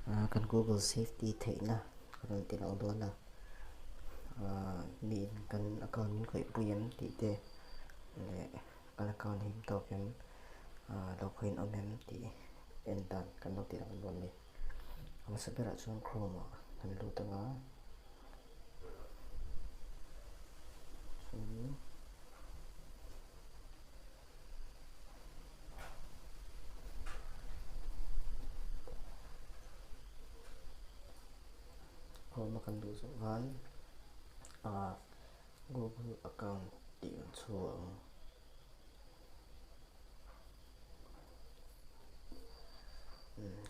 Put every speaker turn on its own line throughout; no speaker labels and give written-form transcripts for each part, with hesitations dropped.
Kan Google safety theihna ka rawn ti lang dawn a, miin kan account min khawih pui em tih te leh kan account him tawk em lo khawihin awm em tih en dan kan lo ti lang dawn a ni. A hmasa berah chuan Chrome ah kan lut ang a, chuanin. Chrome a kan duh zawh khan ah Google account tih an chhuah ang.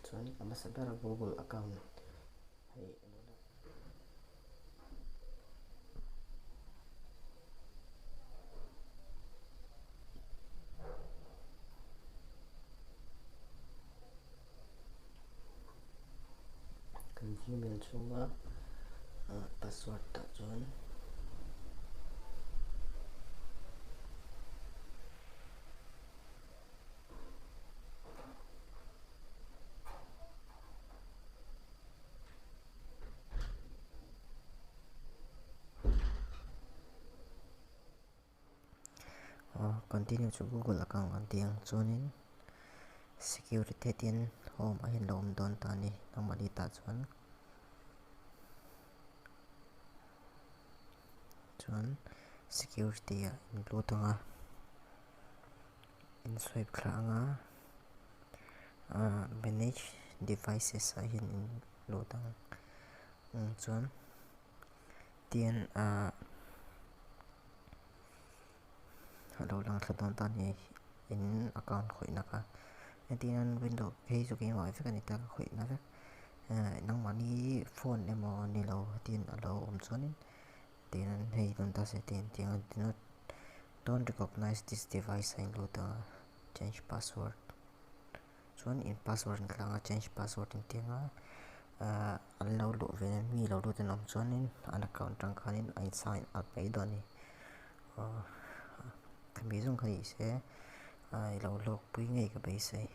Chuan a hmasa ber Google account hei. Kan gmail chhunga password tah chuan Continue chu Google account kan tih ang chuanin security tin home ah hian lo awm dawn ta a ni normally tah chuan chuan security ah in lut ang a in swipe thla ang a. Manage devices ah hian in lut ang chuan tian ah a lo lang thla dawn ta a ni in account khawihna kha hetiang window phei chu keimah vek a ni ta ka khawihna vek nangmahni phone emaw ni lo hetiang a lo awm chuanin tian hei rawn ta se tiang tiang don't recognize this device a inlut ang a. Change password chuan in password an tlang a change password in tih anga ahh an lo luh ve a mi lo lut an awm chuanin an account atang khanin a in sign up mai dawn a ni aw hemi zawng kha ni se a i lo hlawkpui ngei ka beisei.